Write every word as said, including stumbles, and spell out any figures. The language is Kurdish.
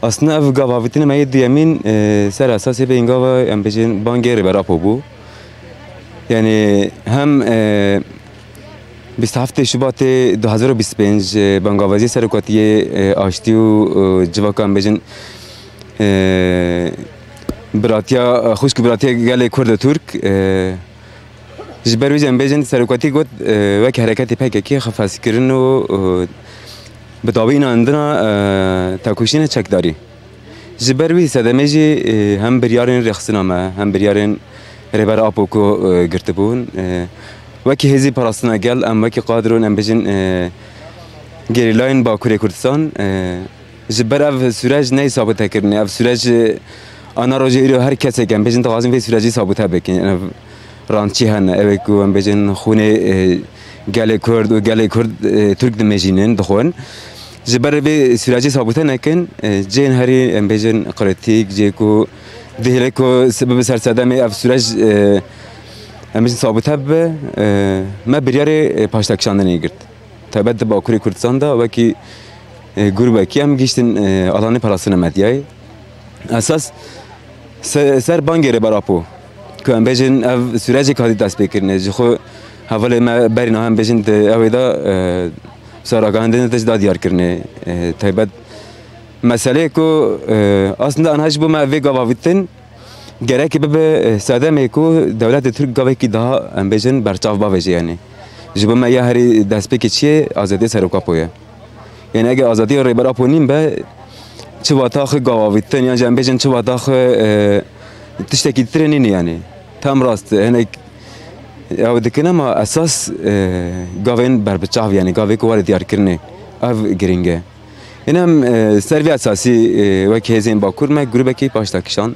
Aslında ev gav avîtinê me yê duyemîn, e, ser esasê vê hingava, em bêjin, bangê Rêber Apo bû. Yani hem, e, bîst heftê Şubatê du hezar û bîst û pênc, e, bangavaziyê serokatiyê, e, aştî û, e, civaka, em bêjin, e, biratiya, e, xwişk û biratiya gelê Kurd û Türk, e, Ji ber wî jî em bêjin serokatî got, e, wek hereketê P K K xwe feskirin û, e, bi dawî înandina, e, tekoşînê çekdarî. Ji ber wî sedemê jî, e, hem biryarên rêxistina me, hem biryarên Rêber Apo ku, e, girtibûn, e, wekî hêzî parastina gel, em wekî kadron, em bêjin, e, gerîlayên Bakurê Kurdistan, e, Ji ber ev sûreç neyê sabitekirinê. Ev sûreç, e, ana rojê îro her kesek em bêjin dixwazin vê sûrecî sabite bikin. Ev randçî hene. Ew ê ku em bêjin xûnê, e, gelê Kurd û gelê Kurd, e, Tirk dimejînin, dixwin. Ji ber vê sûrecî sabite nekin, e, cihên herî em bêjin kritîk, cihê ku dihêle ku se-, bibe ser sedemê ev sûreç, e, em bêjin sabite bibe, e, me biryarê, e, paştakişandinê girt. Taybet di Bakurê Kurdistan de wekî, e, grûbekî em gihîştin, e, alanê parastina medyayê. Esas se-, ser bangê Rêber Apo, ku em bêjin ev sûrecê hatî destpêkirinê. Ji xwe hevalê me berî niha em bêjin di ew ê de, e, wisa ragihandinê de jî da diyarkirinê. E, taybet meseleyê ku, e, aslında anha ji bo me vê gava vitin, Gerek bibe, e, sedemê ku dewletê Tirk gavekî daha, em bêjin, berçav bavêje, yani. Ji bo me ya herî destpêkê çi ye? Azadiya Serok Apo ye. Yani eger azadiya Rêber Apo nîn be, çi wata xwe gavavîtin, yan jî em bêjin çi wata xwe, e, tiştekî tirê nîne, yani. Tam rast, hinek ew dikin ama esas, e, gavên berbiçav, yani gavê ku were diyarkirinê. Ev girîng e. Ên em, e, ser vê esasî, e, wek hêzên Bakur me grûbekî paşta kişand.